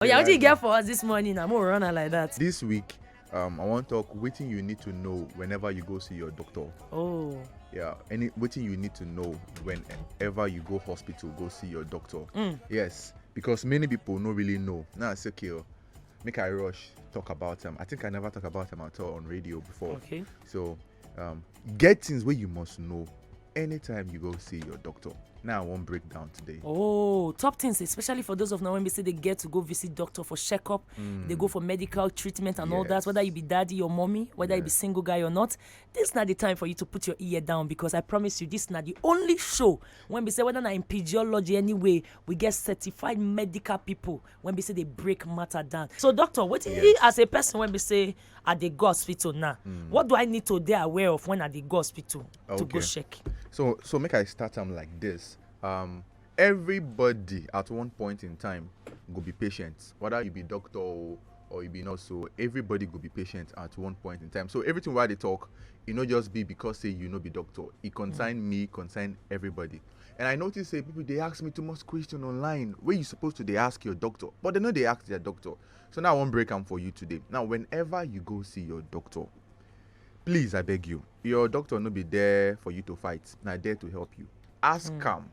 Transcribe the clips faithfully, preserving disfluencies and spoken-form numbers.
Oh yeah, what do you get for us this morning? I'm gonna run her like that. This week, um, I want to talk wetin you need to know whenever you go see your doctor. Oh, Yeah, any wetin you need to know whenever you go hospital, go see your doctor. Yes, because many people no really know. Now I say, okay, oh, make I rush talk about them. I think I never talk about them at all on radio before. Okay. So, um, get things where you must know anytime you go see your doctor. Now I won't break down today. Oh, top things, especially for those of now when we say they get to go visit doctor for checkup, they go for medical treatment and all that. Yes. Whether you be daddy or mommy, whether you be Yes. single guy or not, this is not the time for you to put your ear down, because I promise you, this is not the only show when we say whether na in physiology anyway, we get certified medical people when we say they break matter down. So, doctor, what he Yes. as a person when we say at the go hospital now, what do I need to be aware of when at the go hospital to go Okay. Check? So so make I start am like this. Um, everybody at one point in time go be patient. Whether you be doctor or, or you be nurse, so everybody go be patient at one point in time. So everything why they talk, it no just be because say you no be doctor. It concern me, concern everybody. And I notice say people they ask me too much question online where you supposed to they ask your doctor, but they know they ask their doctor. So now I won't break am for you today. Now whenever you go see your doctor, please, I beg you, your doctor no be there for you to fight. Na there to help you. Ask am.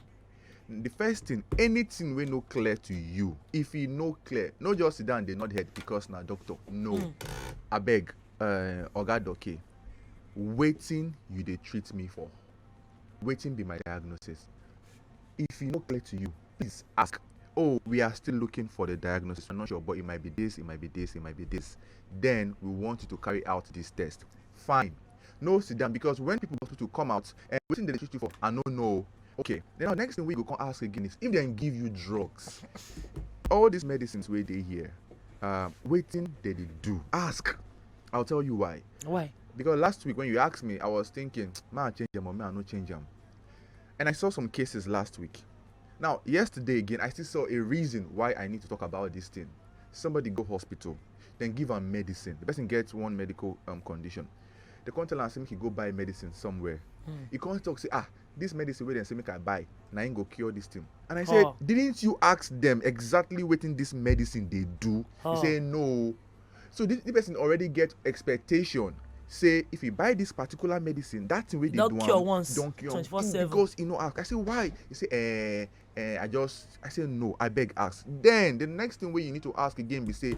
The first thing, anything wey no clear to you, if e no clear, no just sit down dey nod head because na doctor. No. Abeg, uh, Oga Doke, wetin you dey treat me for? Wetin be my diagnosis? If e no clear to you, please ask. Oh, we are still looking for the diagnosis. I'm not sure, but it might be this, it might be this, it might be this. Then we want you to carry out this test. Fine. No sit down, because when people go hospital come out, and wetin dem dey treat you for, I no know. Okay. Then the next thing we go come ask again is if dem give you drugs. All these medicines wey dey here, uh, wetin dem dey do? Ask. I'll tell you why. Why? Because last week when you asked me, I was thinking, man, I change them or man, I no change them. And I saw some cases last week. Now, yesterday again, I still saw a reason why I need to talk about this thing. Somebody go hospital, then give am medicine. The person gets one medical, um, condition. They come tell am say make he go buy medicine somewhere. He come talk say, ah, this medicine wey dem say make I buy, na im go cure this thing. And I said, Oh. Didn't you ask them exactly wetin this medicine dey do? Oh. He say no. So this, this person already get expectation. Say if he buy this particular medicine, that thing wey dey Don do cure am once, don cure am. twenty-four seven. Because he no ask. I say why? He say, eh, eh, I just, I say no. I beg ask. Then the next thing wey you need to ask again be say,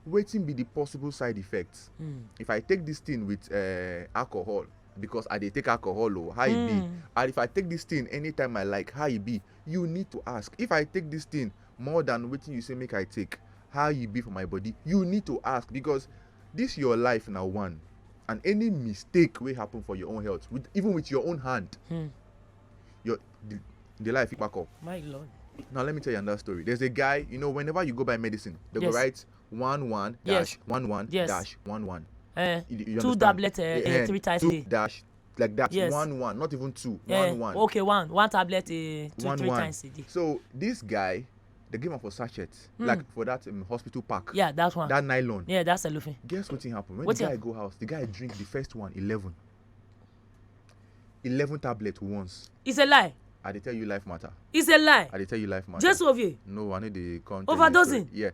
wetin be the possible side effects? If I take this thing with, uh, alcohol, because I dey take alcohol, oh, how e be? And if I take this thing anytime I like, how e be? You need to ask. If I take this thing more than wetin you say make I take, how e be for my body? You need to ask, because this your life na one, and any mistake wey happen for your own health, with, even with your own hand, your the, the life fit pack up. My Lord. Now let me tell you another story. There's a guy, you know, whenever you go buy medicine, they Yes. go write one one Yes. dash one one Yes. dash one one. Eh, You, you two understand? Tablet, eh, Eh, eh, eh, three times two a day. Dash, like that. Yes. One one, not even two. Eh, One one. Okay, one, one tablet, eh, two, One three one. Times a day. So this guy, they give him for sachet, Hmm. like for that, um, hospital pack. Yeah, that one. That nylon. Yeah, that's cellophane. Guess what thing happened? When What the guy happened? Go house, the guy drink the first one, eleven. Eleven tablet once. It's a lie. I dey tell you life matter. It's a lie. I dey tell you life matter. Jesu of you. No, I need the count. Tell you Overdosing? Story. Yeah.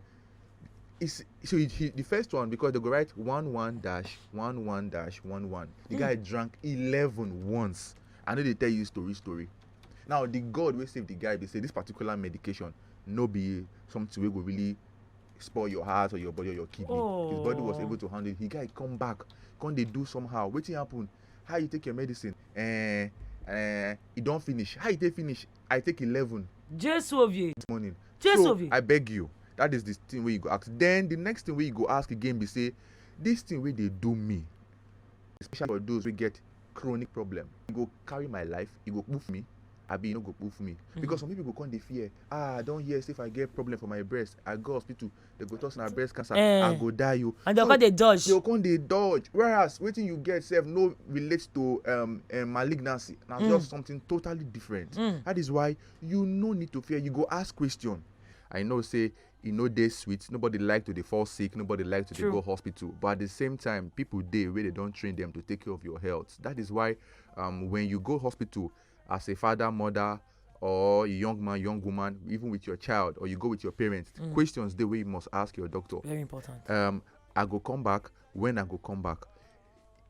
It's, so he, he, the first one, because they go write one one dash one one dash one one. The Hmm. Guy drank eleven once. I know they tell you story story. Now the God will save the guy. They say this particular medication no be something we go really spoil your heart or your body or your kidney. His body was Oh. Able to handle it. The guy come back, come they do somehow. Wetin happen? How you take your medicine? Eh, eh, e don finish. How you take finish? I take eleven Jesu of you. This morning. Jesu So of you. I beg you. That is the thing where you go ask. Then the next thing where you go ask again be say, this thing where they do me, especially for those who get chronic problem, e go carry my life, e go poof me, abi e no go poof me. Because some people go come dey fear. Ah, I don hear say if I get problem for my breast, I go hospital, they go talk say na breast cancer, Eh. I go die. You And they come dey dodge. They come dey dodge. Whereas wetin you get sef no relate to, um, um, malignancy. Na Mm. Just something totally different. Mm. That is why you no need to fear. You go ask question. I know say e no dey sweet. Nobody like to dey fall sick. Nobody like to dey True. Go hospital. But at the same time, people dey where they don't train them to take care of your health. That is why, um, when you go hospital as a father, mother, or a young man, young woman, even with your child, or you go with your parents, questions dey wey you must ask your doctor. Very important. Um, I go come back when I go come back.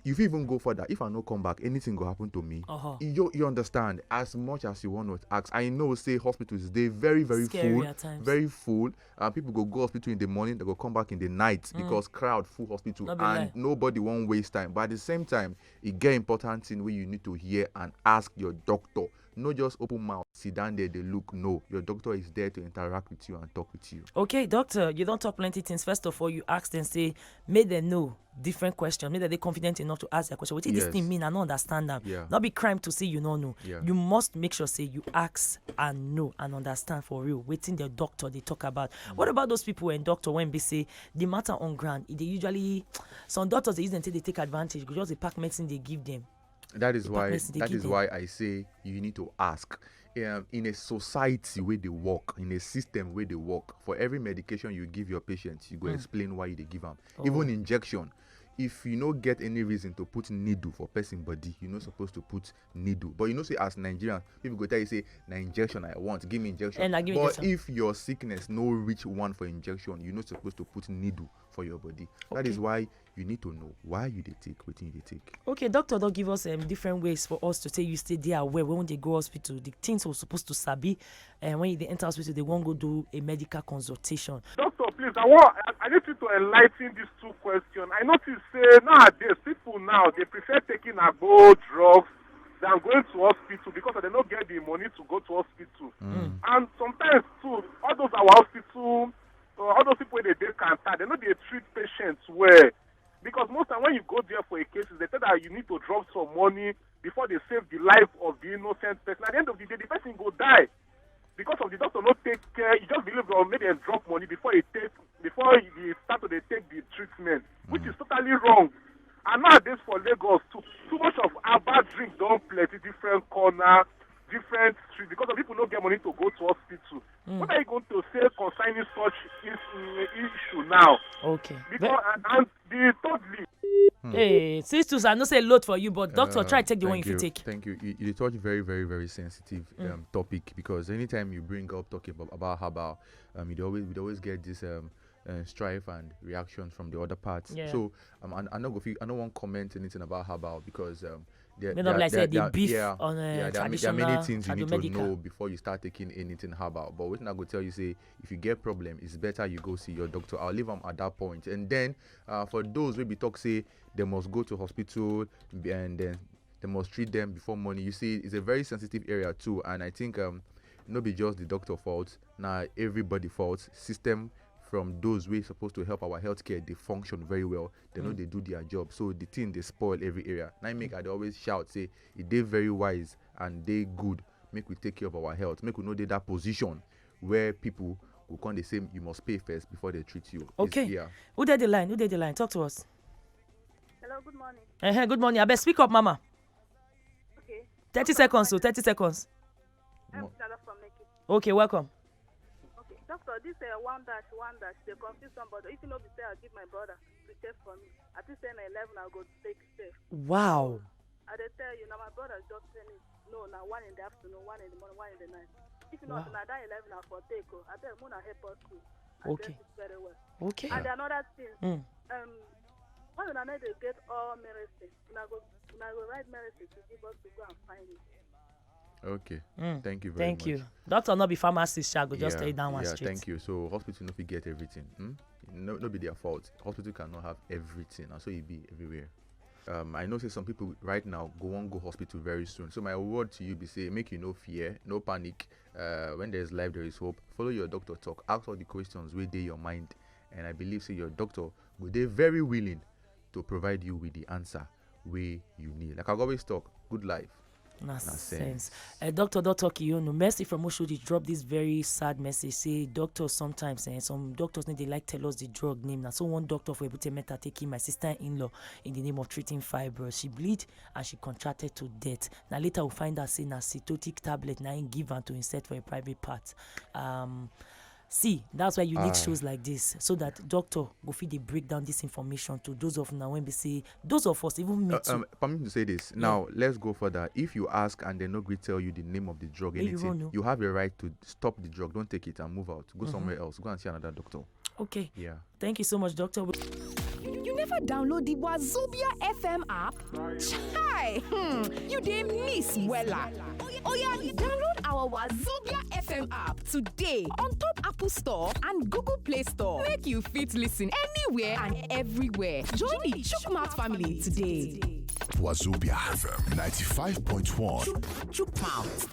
You fit even go further. If I no come back, anything go happen to me. Uh-huh. You, you understand? As much as you want to ask, I know say hospitals dey very, very Scary full, at times. Very full. And people go go hospital in the morning, they go come back in the night because crowd full hospital, No be and lie. Nobody wan waste time. But at the same time, e get important thing wey you need to hear and ask your doctor. No just open mouth, sit down there, dey look. No, your doctor is there to interact with you and talk with you. Okay, doctor, you don talk plenty things. First of all, you ask them, say, make them know different questions, make them dey confident enough to ask their question. Wetin this Yes. thing mean? I no understand am. Yeah. No be crime to say you no know. Yeah. You must make sure say you ask and know and understand for real wetin the doctor dey talk about. What about those people and doctor when be say the matter on ground, e dey usually, some doctors dey use them take dey take advantage, go just dey pack medicine dey give them. That is why Departments dey that give is them. Why I say you need to ask. Um, in a society wey dey work, in a system wey dey work, for every medication you give your patient, you go explain why you dey give am. Oh. Even injection, if you no get any reason to put needle for person body, you no suppose to put needle. But you know say as Nigerians, people go tell you say, "Na injection I want, give me injection." Eh, na give me But injection. If your sickness no reach one for injection, you no suppose to put needle for your body. That is Okay. Why you need to know why you dey take wetin you dey take. Okay, doctor don give us um, different ways for us to say you stay there aware when they go hospital. The things we're supposed to sabi, and when they enter hospital, they won't go do a medical consultation. Doctor, please, I want I, I need you to enlighten these two questions. I notice say nowadays people now they prefer taking agbo drugs than going to hospital because they don't get the money to go to hospital. And sometimes too, all those our hospital, uh, all those people wey dey dey canter, they no dey treat patients well. Because most time when you go there for a case, they tell that you need to drop some money before they save the life of the innocent person. At the end of the day, the person go die because of the doctor not take care. You just believe, or maybe and drop money before he take before he start to dey take the treatment, which is totally wrong. And nowadays for Lagos, too, too much of herbal drink don plenty different corner, different street because of people no get money to go to hospital. What are you going to say concerning such is, mm, issue now? Okay. Because and, and the thirdly, Hey, sisters, I know say load for you, but doctor, Uh, try take the one thank if you you. Take. Thank you. You, you touch very, very, very sensitive um, topic, because anytime you bring up talking about, about herbal, um, you always we always get this um, uh, strife and reactions from the other parts. Yeah. So um, I, I no go feel, I no wan comment anything about herbal because um, there, May there, not like there, say the there, beef yeah, on, uh, yeah, there, are ma- there are many traditional things you and need the to medical. Know before you start taking anything herbal. But wetin I go tell you say, if you get problem, it's better you go see your doctor. I'll leave am at that point. And then uh, for those wey be talk say they must go to hospital and then they must treat them before money. You see, it's a very sensitive area too, and I think um, no be just the doctor fault. Na everybody fault. System from those wey supposed to help our healthcare dey function very well. They no dey do their job, so the thing dey spoil every area. Na im make I dey always shout say e dey very wise and dey good make we take care of our health. Make we no dey that position where people go come dey say you must pay first before they treat you. It's- Okay. Yeah. Who dey the line? Who dey the line? Talk to us. Hello, good morning. Uh-huh, good morning. I beg speak up, mama. Okay. Thirty seconds, so thirty seconds. I'm Mo- Dada from Lekki. Okay, welcome. Okay, doctor, this uh, one dash one dash they confuse somebody. If you know, be say I give my brother to check for me. I think say na eleven I go take step. Wow. I dey tell you, now my brother just tell me, no, now one in the afternoon, one in the morning, one in the night. If you know, Wow. Wow. Na that eleven I for take. Oh, I tell you, Mona help us too. I Okay. Get it very well. Okay. And another thing, Mm. um, why una no dey get all medicine? Una go, una go write medicine to give us to go and find it. Okay. Mm. Thank you very Thank much. You. Doctor, not be pharmacist, I go just Yeah, tell you that one yeah, straight. Thank you. So hospital no fit get everything. Hmm? No, no be their fault. Hospital cannot have everything, and so e be everywhere. Um, I know say some people right now go wan go hospital very soon. So my word to you be say make you no fear, no panic. Uh, when there is life, there is hope. Follow your doctor talk. Ask all the questions wey dey your mind, and I believe say your doctor go dey very willing to provide you with the answer wey you need. Like I always talk, good life. Na Na sense. sense. Uh, doctor don talk e own o. Mercy from Oshodi drop this very sad message. Say doctors sometimes, eh, some doctors no dey like tell us the drug name. Na so one doctor for Ebute Meta take kill my sister-in-law in the name of treating fibroids. She bleed and she contracted to death. Na later we find out say na Cetotic tablet na im give am to insert for a private part. Um, See, that's why you need shows like this, so that doctor go fit dey break down this information to those of now when we say, those of us, even me too. Um, permit me to say this. Now, let's go further. If you ask and they no gree tell you the name of the drug, anything, you have a right to stop the drug, don't take it and move out. Go somewhere else. Go and see another doctor. Okay. Yeah. Thank you so much, doctor. You never download the Wazobia F M app? Chai! Hmm, you dey miss wella. Oya, download our Wazobia F M app today on top Apple Store and Google Play Store. Make you fit listen anywhere and everywhere. Join the Chukmat family today. Wazobia F M ninety-five point one. Chukmouth.